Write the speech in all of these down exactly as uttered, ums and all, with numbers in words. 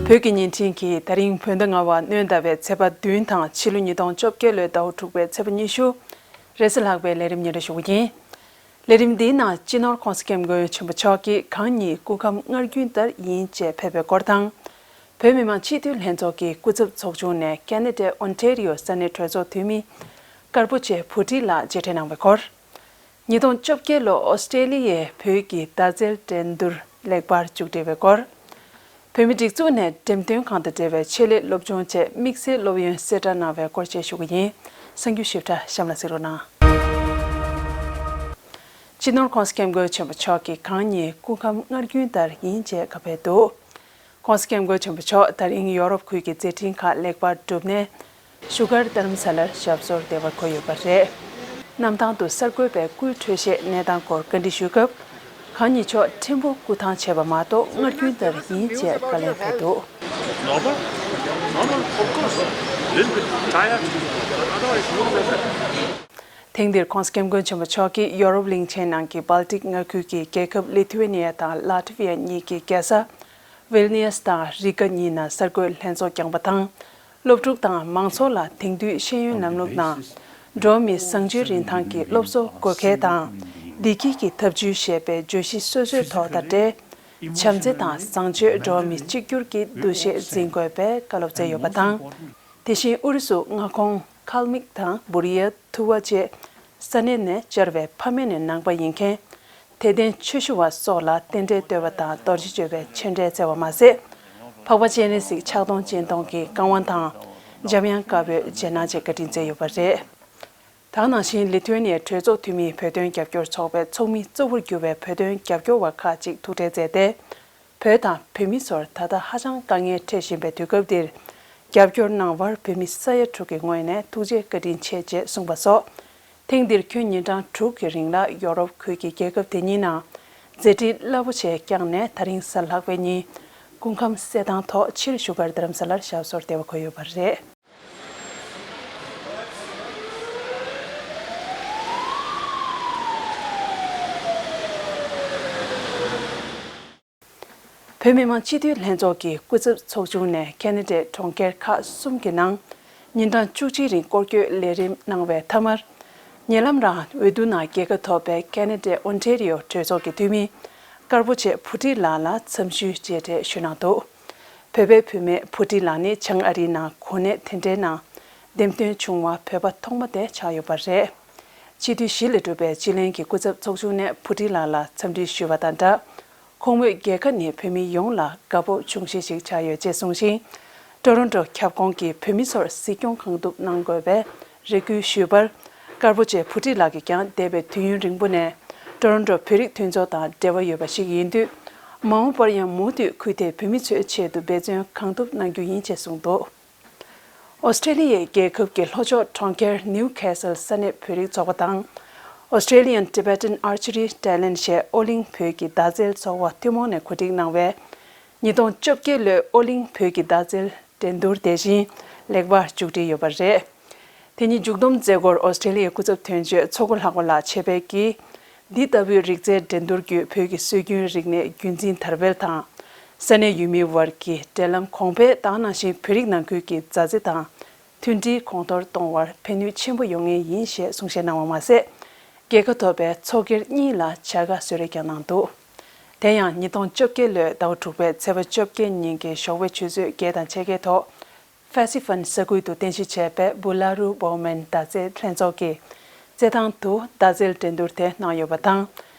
བོད་ཀྱི་བརྙན་འཕྲིན་གྱིས་ད་རིང་བོད་ཟླ་ལྔ་པ་སྣོན་ཟླ་བའི་ཚེས་པ་བདུན་དང་ཕྱི་ལོ་ཉིས་སྟོང་བཅོ་བརྒྱད་ལོའི་ཟླ་བ་དྲུག་པའི་ཚེས་པ་ཉི་ཤུ། རེས་གཟའ་ལྷག་པའི་ལས་རིམ་སྙན་སྒྲོན་ཞུ་གི་ཡིན། ལས་རིམ་འདིའི་ནང་སྤྱི་ནོར་༸གོང་ས་༸སྐྱབས་མགོན་ཆེན་པོ་མཆོག་གིས་གང་ཉིད་སྐུ་ཁམས་སྔར་རྒྱུན་ལྟར་ཡིན་ཅེས་ཕེབས་པའི་སྐོར་དང་། བོད་མི་མང་སྤྱི་འཐུས་ལྷན་ཚོགས་ཀྱི་སྐུ་ཚབ་ཚོགས་ཆུང་ནས་ཁེ་ན་ཌའི་ཨོན་ཊེ་རི་ཡོ་ས་གནས་གྲོས་ཚོགས་འཐུས་མི་དཀར་པོ་ཆེ་བུ་ཁྲིད་ལགས་མཇལ་འཕྲད་གནང་བའི་སྐོར། ཉིས་སྟོང་བཅོ་བརྒྱད་ལོ་ཨོ་སི་ཀྲེ་ལི་ཡའི་བོད་ཀྱི་མདའ་རྩེད་འགྲན་བསྡུར་ལེགས་པར་མཇུག་སྒྲིལ་བའི་སྐོར། བོད་མི་སྒྲིག་འཛུགས་ནས་འགྲེམས་སྟོན་ཁང་དང་འབྲེལ་བའི་ཆེད་ལས་སློབ་སྦྱོང་བཅས་དམིགས་བསལ་སློབ་ཡོན་གསལ་བསྒྲགས་གནང་བའི་སྐོར་བཅས་ཞུ་གི་ཡིན། གསར་འགྱུར་ཞིབ་ཕྲ་གཤམ་ལ་གཟིགས་རོགས་གནང་། སྤྱི་ནོར་༸གོང་ས་༸སྐྱབས་མགོན་ཆེན་པོ་མཆོག་གིས་གང་ཉིད་སྐུ་ཁམས་སྔར་རྒྱུན་ལྟར་ཡིན་ཅེས་བཀའ་ཕེབས་འདུག ༸གོང་ས་༸སྐྱབས་མགོན་ཆེན་པོ་མཆོག་ད་རིང་ཡོ་རོབ་ཁུལ་གྱི་མཛད་འཕྲིན་ཁག་ལེགས་པར་གྲུབ་ནས། བཞུགས་སྒར་རྡ་རམ་ས་ལར་ཞབས་སོར་བདེ་བར་འཁོད་ཡོད་པ་རེད། གནམ་ཐང་དུ་གསར་འགོད་པས་སྐུའི་འཕྲོད་བཞེས་གནས་སྟངས་སྐོར་བཀའ་འདྲི་ཞུས་སྐབས། གང་ཉིད་མཆོག་ཕྲན་བུ་སྐུ་ཐང་ཆད་པ་མ་གཏོགས་སྔར་རྒྱུན་ལྟར་ཡིན་ཅེས་བཀའ་ལན་ཕེབས་འདུག Normal? Normal, of course. Little bit tired. Otherwise, no problem. ཐེངས་འདིར་༸གོང་ས་༸སྐྱབས་མགོན་ཆེན་པོ་མཆོག་གིས་ཡོ་རོབ་གླིང་ཆེན་ནང་གི་སྦལ་ཏིག་མངའ་ཁུལ་གྱི་རྒྱལ་ཁབ་ལི་ཐུ་ཝེ་ནི་ཡ་དང་ལ་ཏི་ཝི་ཡ་གཉིས་ཀྱི་རྒྱལ་ས། ཝིལ་ནི་ཡས་དང་རི་ག་གཉིས་ནང་གསར་འགོད་ལྷན་ཚོགས་བསྐྱངས་པ་དང་། སློབ་ཕྲུག་དང་མང་ཚོགས་ལ་དེང་དུས་ཤེས་ཡོན་ལམ་ལུགས་ནང་། འགྲོ་བ་མིའི་བཟང་སྤྱོད་རིན་ཐང་གི་སློབ་གསོ་དགོས་གལ་དང་། བདེ་སྐྱིད་ཀྱི་ཐབས་ཇུས་ཞེས་པའི་བརྗོད་གཞི་སོ་སོའི་ཐོག་དང་འབྲེལ། བྱམས་བརྩེ་དང་བཟང་སྤྱོད་འགྲོ་བ་མི་གཅིག་གྱུར་གྱི་འདུ་ཤེས་འཛིན་དགོས་པའི་བཀའ་སློབ་སྩལ་ཡོད་པ་དང་། དེ་བཞིན་ཨུ་རུ་སུ་མངའ་ཁོངས་ཁལ་མིག་དང་བུ་རི་ཡ་ཐུ་ཝ་བཅས། ས་གནས་ནས་བཅར་བའི་ཕ་མེས་ནས་ནང་པ་ཡིན་མཁན། དད་ལྡན་ཆོས་ཞུ་བ་སོགས་ལ་རྟེན་འབྲེལ་བསྟོད་པ་དང་རྡོ་རྗེ་གཅོད་པའི་མཆོད་འབྲེལ་སྩལ་བ་མ་ཟད། འཕགས་པ་སྤྱན་རས་གཟིགས་ཕྱག་སྟོང་སྤྱན་སྟོང་གི་བཀའ་དབང་དང་། འཇམ་དབྱངས་དཀར་པོའི་རྗེས་གནང་བཅས་བཀའ་དྲིན་སྩལ་ཡོད་པ་རེད། དེ་ནང་བཞིན་ལི་ཐུ་ཝེ་ནི་ཡའི་གྲོས་ཚོགས་འཐུས་མིས་བོད་དོན་རྒྱབ་སྐྱོར་ཚོགས་པའི་ཚོགས་མི་གཙོ་བོར་གྱུར་བའི་བོད་དོན་རྒྱབ་སྐྱོར་བ་ཁག་ཅིག་ཐུག་འཕྲད་མཛད་དེ། བོད་དང་བོད་མི་ཚོར་ད་ལྟ་ཧ་ཅང་དཀའ་ངལ་འཕྲད་བཞིན་པའི་དུས་སྐབས་འདིར། རྒྱབ་སྐྱོར་གནང་བར་བོད་མི་ས་ཡ་དྲུག་གི་ངོས་ནས་ཐུགས་རྗེ་བཀའ་དྲིན་ཆེ་ཅེས་གསུངས་པ་སོགས། ཐེངས་འདིར་ཁྱོན་ཉིན་གྲངས་དྲུག་གི་རིང་ལ་ཡོ་རོབ་ཁུལ་གྱི་རྒྱལ་ཁབ་དེ་གཉིས་ནང་མཛད་འཕྲིན་རླབས་པོ་ཆེ་བསྐྱངས་ནས། ད་རིང་གཟའ་ལྷག་པའི་ཉིན་སྐུ་ཁམས་གསལ་ཐང་ཐོག་ཕྱིར་བཞུགས་སྒར་རྡ་རམ་ས་ལར་ཞབས་སོར་བདེ་བར་འཁོད་ཡོད་པ་རེད། བོད་མི་མང་སྤྱི་འཐུས་ལྷན་ཚོགས་ཀྱི་སྐུ་ཚབ་ཚོགས་ཆུང་ནས་ཁེ་ན་ཌའི་གྲོང་ཁྱེར་ཁག་གསུམ་གྱི་ནང་ཉིན་གྲངས་བཅུ་གཅིག་རིང་སྐོར་སྐྱོད་ལས་རིམ་གནང་བའི་མཐའ་མར། ཉེ་ལམ་རང་འོས་བསྡུ་ནང་རྒྱལ་ཁ་ཐོབ་པའི་ཁེ་ན་ཌའི་ཨོན་ཊེ་རི་ཡོ་གྲོས་ཚོགས་ཀྱི་འཐུས་མི་དཀར་པོ་ཆེ་བུ་ཁྲིད་ལགས་ལ་འཚམས་ཞུའི་མཇལ་འཕྲད་ཞུས་གནང་འདུག་བོད་པའི་བུད་མེད་བུ་ཁྲིད་ལགས་ནི་བྱང་ཨ་རིའི་ནང་གོ་གནས་དེ་འདྲའི་ནང་འདེམས་ཐོན་བྱུང་བ་བོད་པ་ཐོག་མ་དེ་ཆགས་ཡོད་པ་རེད། སྤྱི་འཐུས་བཞི་ལས་གྲུབ་པའི་སྤྱི་ལྷན་གྱི་སྐུ་ཚབ་ཚོགས་ཆུང་ནས་བུ་ཁྲིད་ལགས་ལ་འཚམས་འདྲི་ཞུས་པ་དང་སྦྲགས། ཁོང་མོས་རྒྱལ་ཁ་ནི་བོད་མི་ཡོངས་ལ་དགའ་སྤོབས་འབྱུང་གཞི་ཞིག་ཆགས་ཡོད་ཅེས་གསུངས་ཤིང་། ཊོ་རོན་ཊོ་ཁྱབ་ཁོངས་ཀྱི་བོད་མི་ཚོར་གཟིགས་སྐྱོང་གང་ཐུབ་གནང་དགོས་པའི་རེ་སྐུལ་ཞུས་པར། དཀར་པོ་ཆེ་བུ་ཁྲིད་ལགས་ཀྱིས་ཀྱང་འདས་པའི་དུས་ཡུན་རིང་པོ་ནས་ཊོ་རོན་ཊོ་བོད་རིགས་མཐུན་ཚོགས་དང་འབྲེལ་བ་ཡོད་པ་ཞིག་ཡིན་དུས། མ་འོངས་པར་ཡང་མུ་མཐུད་ཁུལ་དེའི་བོད་མི་ཚོའི་ཆེད་དུ་འབད་བརྩོན་གང་ཐུབ་གནང་རྒྱུ་ཡིན་ཅེས་གསུངས་འདུག་ཨོ་སི་ཀྲེ་ལི་ཡའི་རྒྱལ་ཁབ་ཀྱི་ལྷོ་ཕྱོགས་གྲོང་ཁྱེར་ནིའུ་ཁེ་སལ་ས་གནས་བོད་རིགས་ཚོགས་པ་དང་། Australian Tibetan Archery Talent ཞེས་ཨོ་གླིང་བོད་ཀྱི་མདའ་རྩལ་ཚོགས་པ་ཐུན་མོང་ནས་གོ་སྒྲིག་གནང་བའི་ཉིས་སྟོང་བཅོ་བརྒྱད་ལོའི་ཨོ་གླིང་བོད་ཀྱི་མདའ་རྩལ་འགྲན་བསྡུར་དེ་བཞིན་ལེགས་པར་མཇུག་སྒྲིལ་ཡོད་པ་རེད། དེ་ཉིད་མཇུག་བསྡོམས་མཛད་སྒོར་ཨོ་སི་ཀྲེ་ལི་ཡའི་སྐུ་ཚབ་དོན་གཅོད་མཚོ་སྒོ་ལྷག་པ་ལགས་ཆེད་ཕེབས་ཀྱིས། འདི་ལྟ་བུའི་རིག་རྩལ་འགྲན་བསྡུར་བརྒྱུད་བོད་ཀྱི་སྲོལ་རྒྱུན་རིག་གནས་རྒྱུན་འཛིན་དར་སྤེལ་དང་། ས་གནས་ཡུལ་མིའི་དབར་གྱི་འབྲེལ་ལམ་གོང་འཕེལ་དང་། ནང་བཞིན་བོད་རིགས་ནང་ཁུལ་གྱི་མཛའ་བརྩེ་དང་མཐུན་སྒྲིལ་གོང་མཐོར་གཏོང་བར་ཕན་ནུས་ཆེན་པོ་ཡོང་ངེས་ཡིན་ཞེས་གསུང་བཤད་གནང་བ་མ་ཟད། རྒྱལ་ཁ་ཐོབ་པའི་ཚོགས་སྒེར་གཉིས་ལ་བྱ་དགའ་གསོལ་རས་ཀྱང་གནང་འདུག་དེ་ཡང་ཉིས་སྟོང་བཅོ་བརྒྱད་ལོའི་ཟླ་བ་དྲུག་པའི་ཚེས་པ་བཅོ་བརྒྱད་ཉིན་གྱི་ཞོགས་པའི་ཆུ་ཚོད་བརྒྱད་དང་ཕྱེད་ཀའི་ཐོག Festival ས་ཁུལ་དུ་རྟེན་གཞི་བྱས་པའི་Boolaroo Bowmen མདའ་རྩེད་ལྷན་ཚོགས་ཀྱི་རྩེད་ཐང་དུ་མདའ་རྩེད་འགྲན་བསྡུར་དེ་གནང་ཡོད་པ་དང་།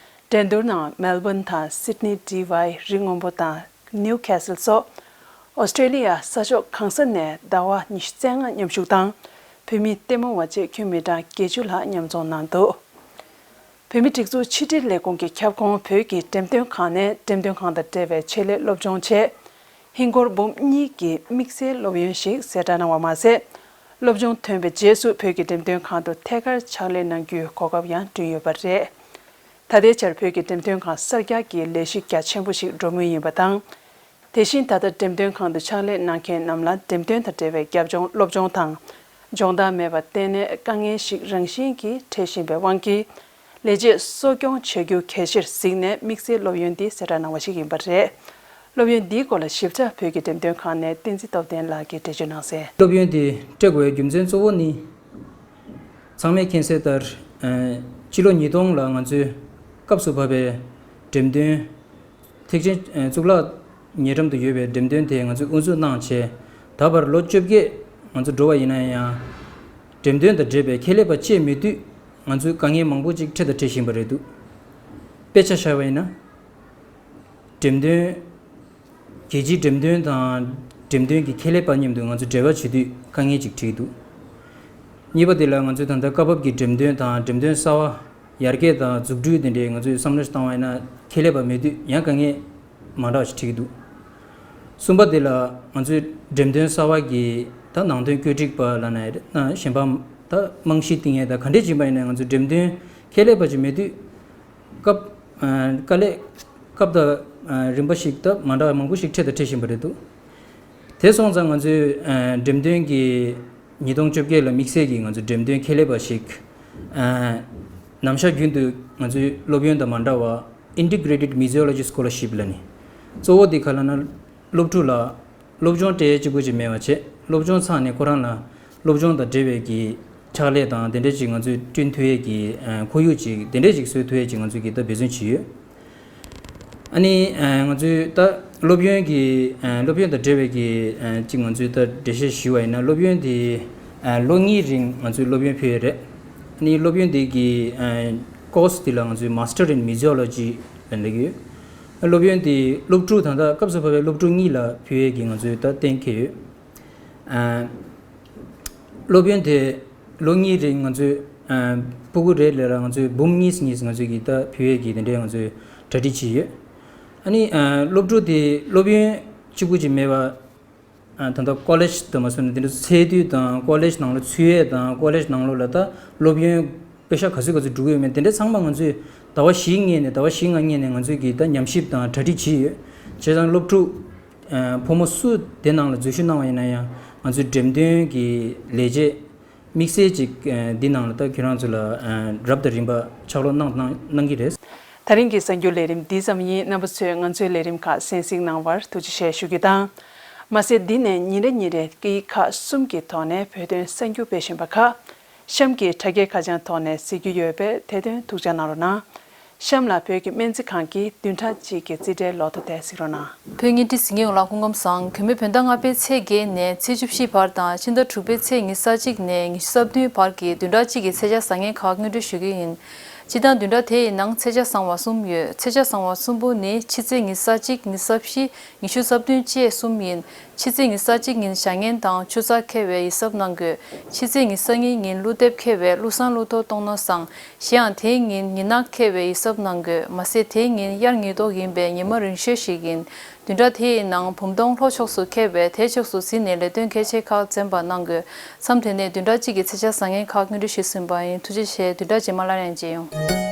འགྲན་བསྡུར་ནང་མེལ་བོན་དང་སིད་ནི་ཌི་ཝའི་རི་སྔོན་པོ་དང་ནིའུ་ཁེ་སལ་སོགས་ཨོ་སི་ཀྲེ་ལི་ཡ་ས་ཕྱོགས་གང་ས་ནས་ཟླ་བ་ཉི་ཤུ་རྩ་ལྔ་མཉམ་ཞུགས་དང་། བོད་མི་ལྟད་མོ་བ་བཅས་ཁྱོན་མི་གྲངས་བརྒྱད་ཅུ་ལྷག་མཉམ་འཛོམས་གནང་འདུག་བོད་མིའི་སྒྲིག་འཛུགས་ཕྱི་དྲིལ་ལས་ཁུངས་ཀྱི་ཁྱབ་ཁོངས་བོད་ཀྱི་འགྲེམས་སྟོན་ཁང་ནས་འགྲེམས་སྟོན་ཁང་དང་འབྲེལ་བའི་ཆེད་ལས་སློབ་སྦྱོང་བྱས། ཧིན་སྒོར་འབུམ་གཉིས་ཀྱི་དམིགས་བསལ་སློབ་ཡོན་ཞིག་གསལ་བསྒྲགས་གནང་བ་མ་ཟད། སློབ་སྦྱོང་ཐོན་པའི་རྗེས་སུ་བོད་ཀྱི་འགྲེམས་སྟོན་ཁང་དུ་ཐད་ཀར་ཕྱག་ལས་གནང་རྒྱུའི་གོ་སྐབས་ཡང་བསྐྲུན་ཡོད་པ་རེད། ད་ལྟའི་ཆར་བོད་ཀྱི་འགྲེམས་སྟོན་ཁང་གསར་རྒྱག་གི་ལས་གཞི་རྒྱ་ཆེན་པོ་ཞིག་འགྲོ་མུས་ཡིན་པ་དང་། དེ་བཞིན་ད་ལྟ་འགྲེམས་སྟོན་ཁང་དུ་ཕྱག་ལས་གནང་མཁན་རྣམས་ལ་འགྲེམས་སྟོན་དང་འབྲེལ་བའི་རྒྱབ་ལྗོངས་སློབ་སྦྱོང་དང་། སྦྱོང་བརྡར་མེད་པར་གཏན་ནས་དཀའ་ངལ་ཞིག་རང་བཞིན་གྱིས་འཕྲད་བཞིན་པའི་དབང་གིས། ལས་བྱེད་གསོ་སྐྱོང་བྱ་རྒྱུ་གལ་ཆེར་གཟིགས་ནས་དམིགས་བསལ་སློབ་ཡོན་འདི་གསལ་བསྒྲགས་གནང་བ་ཞིག་ཡིན་པ་རེད། སློབ་ཡོན་འདིའི་སྐོར་ལ་ཞིབ་ཕྲ་བོད་ཀྱི་འགྲེམས་སྟོན་ཁང་ནས་བསྟན་འཛིན་སྟོབས་ལྡན་ལགས་ཀྱིས་འགྲེལ་བརྗོད་གནང་གསལ། སློབ་ཡོན་འདི་སྤྲད་དགོས་པའི་རྒྱུ་མཚན་གཙོ་བོ་ནི། ཚང་མས་མཁྱེན་གསལ་ལྟར། ཨ། སྤྱི་ལོ་ཉིས་སྟོང་ལ་ང་ཚོའི་སྐབས་སུ་བབས་པའི་འགྲེམས་སྟོན། ཐེག་ཆེན་གཙུག་ལག་ཉེ་འགྲམ་དུ་ཡོད་པའི་འགྲེམས་སྟོན་དེ་ང་ཚོས་དབུ་འཛུགས་གནང་བྱས། ད་བར་ལོ་བཅོ་བརྒྱད་ང་ཚོ་འགྲོ་བ་ཡིན་ན་ཡང་། འགྲེམས་སྟོན་དང་འབྲེལ་བའི་ཁེ་ལས་པ་བཅས་མེད་དུས་ང་ཚོས་དཀའ་ངལ་མང་པོ་ཅིག་འཕྲད་དང་འཕྲད་བཞིན་པ་རེད་འདུག་དཔེ་ཆ་བཞག་པ་ཡིན་ན། འགྲེམས་སྟོན། རྒྱལ་སྤྱིའི་འགྲེམས་སྟོན་དང་འགྲེམས་སྟོན་གྱི་ཁེ་ལས་པ་མཉམ་དུ་ང་ཚོས་འབྲེལ་བ་བྱེད་དུས་དཀའ་ངལ་ཅིག་འཕྲད་ཀྱི་འདུག་གཉིས་པ་དེ་ལ་ང་ཚོས་ད་ལྟ་སྐབས་བབ་ཀྱི་འགྲེམས་སྟོན་དང་འགྲེམས་སྟོན་གསར་བ་ཡར་རྒྱས་དང་འཛུགས་སྐྲུན་དེ་འདྲའི་ང་ཚོས་བསམ་བློ་ཞིག་བཏང་བ་ཡིན་ན་ཁེ་ལས་པ་མེད་དུས་ཡང་དཀའ་ངལ་མ་འདྲ་བ་ཞིག་འཕྲད་ཀྱི་འདུག་གསུམ་པ་དེ་ལ་ང་ཚོས་འགྲེམས་སྟོན་གསར་བ་གི་ད་ནང་དོན་བཀོད་སྒྲིག་པ་ལབ་ན་ཡང་ན་གཞན་པ་ད་རྨང་གཞི་བཏིང་ཡས་ད་ག་འདྲས་ཡིན་པ་ཡིན་ན་ང་ཚོས་འགྲེམས་སྟོན་ཁེ་ལས་པ་ཅིག་མེད་དུས། སྐབས། ཨ། དཀའ་ལས། སྐབས་དང་། ཨ། རིམ་པ་ཞིག་ད་མ་འདྲ་བ་མང་པོ་ཞིག་འཕྲད་དང་འཕྲད་བཞིན་པ་རེད་འདུག་དེ་སོང་ཙང་ང་ཚོས། ཨ། འགྲེམས་སྟོན་གྱི་ཉིས་སྟོང་བཅོ་བརྒྱད་ལ་དམིགས་བསལ་གྱིས་ང་ཚོས་འགྲེམས་སྟོན་ཁེ་ལས་པ་ཞིག་ཨ། ནམ་ཞག་རྒྱུན་དུ་ང་ཚོའི་སློབ་ཡོན་དང་མ་འདྲ་བ་Integrated Museology Scholarship ལབ་ནས། གཙོ་བོ་དེ་ག་ལབ་ན། སློབ་ཕྲུག་ལ་སློབ་སྦྱོང་སྤྲད་ཡས་གཅིག་པུ་ཅིག་མེད་པ་བྱས། སློབ་སྦྱོང་ཚང་ནས་ཁོ་རང་ལ་སློབ་སྦྱོང་དང་འབྲེལ་བའི་གི་ཕྱག་ལས་དང་དེ་འདྲས་ཅིག་ང་ཚོས་བསྐྲུན་ཐུབ་ཡས་ཀྱི་ཨ་ཁོར་ཡུག་ཅིག་དེ་འདྲས་ཅིག་བཟོ་ཐུབ་ཡས་ཅིག་ང་ཚོས་ཀྱི་ད་འབད་བརྩོན་བྱས་ཡོད། ཨ་ནི་ཨ་ང་ཚོས་ད་སློབ་ཡོན་གྱི་ཨ་སློབ་ཡོན་དང་འབྲེལ་བའི་གི་ཨ་ཅིག་ང་ཚོས་ད་འགྲེལ་བཤད་ཞུས་པ་ཡིན་ན། སློབ་ཡོན་དེ་ཨ་ལོ་གཉིས་རིང་ང་ཚོས་སློབ་ཡོན་ཕུལ་ཡས་རེད། ཨ་ནི་སློབ་ཡོན་དེ་གི་ཨ་ཀོ་སི་དེ་ལ་ང་ཚོས་Master in Museology ལབ་ཀྱི་ཡོད། སློབ་ཡོན་དེ་སློབ་ཕྲུག་ད་ལྟ་སྐབས་སུ་བབས་པའི་སློབ་ཕྲུག་གཉིས་ལ་ཕུལ་ཡས་ཀྱི་ང་ཚོས་ད་གཏན་འཁེལ་ཡོད། ཨ། སློབ་ཡོན་དེ་ལོ་གཉིས་རིང་ང་ཚོས་ཨ་ཕྲུ་གུ་རེ་ལ་ང་ཚོས་འབུམ་གཉིས་གཉིས་ང་ཚོས་ཀྱི་ད་ཕུལ་ཡས་ཀྱི་དེ་འདྲའི་ང་ཚོས་གྲ་སྒྲིག་བྱས་ཡོད། ཨ་ནི་ཨ་སློབ་ཕྲུག་དེ་སློབ་ཡོན་གཅིག་པུ་ཅིག་མེད་པ། ཨ་ད་ལྟ་ཀོ་ལེཇ་དུ་མ་སོང་ན་དེ་འདྲ་ཚད་རྡུལ་དང་ཀོ་ལེཇ་ནང་ལ་ཚུད་ཡས་དང་ཀོ་ལེཇ་ནང་ལོགས་ལ་ད་སློབ་ཡོན་པེ་ཤག་ག་ཚོད་ག་ཚོད་འགྲོ་གི་ཡོད་མེད་དེ་འདྲ་ཚང་མ་ང་ཚོས་ཟླ་བ་བཞིའི་སྔོན་ནས་ཟླ་བ་བཞི་ལྔ་སྔོན་ནས་ང་ཚོས་ཀྱིས་ད་ཉམས་ཞིབ་དང་གྲ་སྒྲིག་བྱས་ཡོད། བྱས་ཙང་སློབ་ཕྲུག་ཨ་ཕོ་མོ་སུ་དེ་ནང་ལ་འཛུལ་ཞུགས་གནང་བ་ཡིན་ན་ཡང་ང་ཚོས་འགྲེམས་སྟོན་གྱི་ལས་བྱེད་དམིགས་བསལ་ཅིག་ཨ་འདི་ནང་ལ་ད་ཁྱེད་རང་ཚོ་ལ་ཨ་རབ་དང་རིམ་པ་ཕྱག་ལོག་གནང་གནང་གནང་གི་རེད། ད་རིང་གི་གསར་འགྱུར་ལས་རིམ་འདི་ཙམ་ཡིན། རྣམ་པ་ཚོས་ང་ཚོའི་ལས་རིམ་ཁག་གསན་གཟིགས་གནང་བར་ཐུགས་རྗེ་ཆེ་ཞུ་རྒྱུ་དང་། མ་ཟད་འདི་ནས་ཉིན་རེ་ཉིན་རེ་སྐད་ཡིག་ཁག་གསུམ་གྱི་ཐོག་ནས་བོད་དོན་གསར་འགྱུར་སྤེལ་བཞིན་པ་ཁག་གཤམ་གྱི་དྲ་རྒྱའི་ཁ་བྱང་ཐོག་ནས་གཟིགས་རྒྱུ་ཡོད་པས་དེ་དོན་ཐུགས་འཇགས་གནང་རོགས་གནང་། གཤམ་ལ་བོད་ཀྱི་སྨན་རྩིས་ཁང་གི་བདུན་ཕྲག་གཅིག་གི་རྩིས་ཁྲའི་ལོ་ཐོ་དེ་གཟིགས་རོགས་གནང་། བོད་ངན་ཏི་སི་ངེ་འོ་ལགས་སྐུ་ཁམས་བཟང་། གོང་མའི་བོད་ཟླ་ལྔ་པའི་ཚེས་བརྒྱད་ནས་ཚེས་བཅུ་བཞི་བར་དང་ཕྱི་ཟླ་དྲུག་པའི་ཚེས་ཉི་ཤུ་རྩ་གཅིག་ནས་ཉི་ཤུ་རྩ་བདུན་བར་གྱི་བདུན་ཕྲག་གཅིག་གི་ཚེས་ཆ་བཟང་ངན་ཁག་སྔོན་འགྲོ་ཞུ་གི་ཡིན། སྤྱིར་བཏང་བདུན་ཕྲག་དེ་ཡི་ནང་ཚེས་ཆ་བཟང་བ་གསུམ་ཡོད། ཚེས་ཆ་བཟང་བ་གསུམ་པོ་ནི་ཕྱི་ཚེས་ཉི་ཤུ་རྩ་གཅིག་ཉི་ཤུ་རྩ་བཞི། ཉི་ཤུ་རྩ་བདུན་བཅས་གསུམ་ཡིན། ཕྱི་ཚེས་ཉི་ཤུ་རྩ་གཅིག་ཉིན་བྱ་ངན་དང་ཆུ་ཚགས་འཁེལ་བའི་ཡིད་གཟབ་གནང་དགོས། ཕྱི་ཚེས་ཉི་ཤུ་རྩ་གཉིས་ཉིན་ཀླུ་འདེབས་འཁེལ་བས་ཀླུ་བསང་ཀླུ་གཏོར་གཏོང་ན་བཟང་། གཞན་ཡང་དེའི་ཉིན་ཉི་ནག་འཁེལ་བའི་ཡིད་གཟབ་གནང་དགོས། མ་ཟད་དེའི་ཉིན་དབྱར་ཉི་ལྡོག་ཡིན་པས་ཉི་མ་རིང་ཤོས་ཤིག་ཡིན། བདུན་ཕྲག་དེའི་ནང་བུམ་སྟོང་ལྷོ་ཕྱོགས་སུ་འཁེལ་བས་དེ་ཕྱོགས་སུ་གཟིགས་ནས་ལས་དོན་གལ་ཆེ་ཁག་འཛེམ་པ་གནང་དགོས། མཚམས་དེ་ནས་བདུན་ཕྲག་གཅིག་གི་ཚེས་ཆ་བཟང་ངན་ཁག་སྔོན་འགྲོ་ཞུས་ཟིན་པ་ཡིན། ཐུགས་རྗེ་ཆེ། བདུན་ཕྲག་རྗེས་མ་སླར་ཡང་མཇལ་ཡོང་།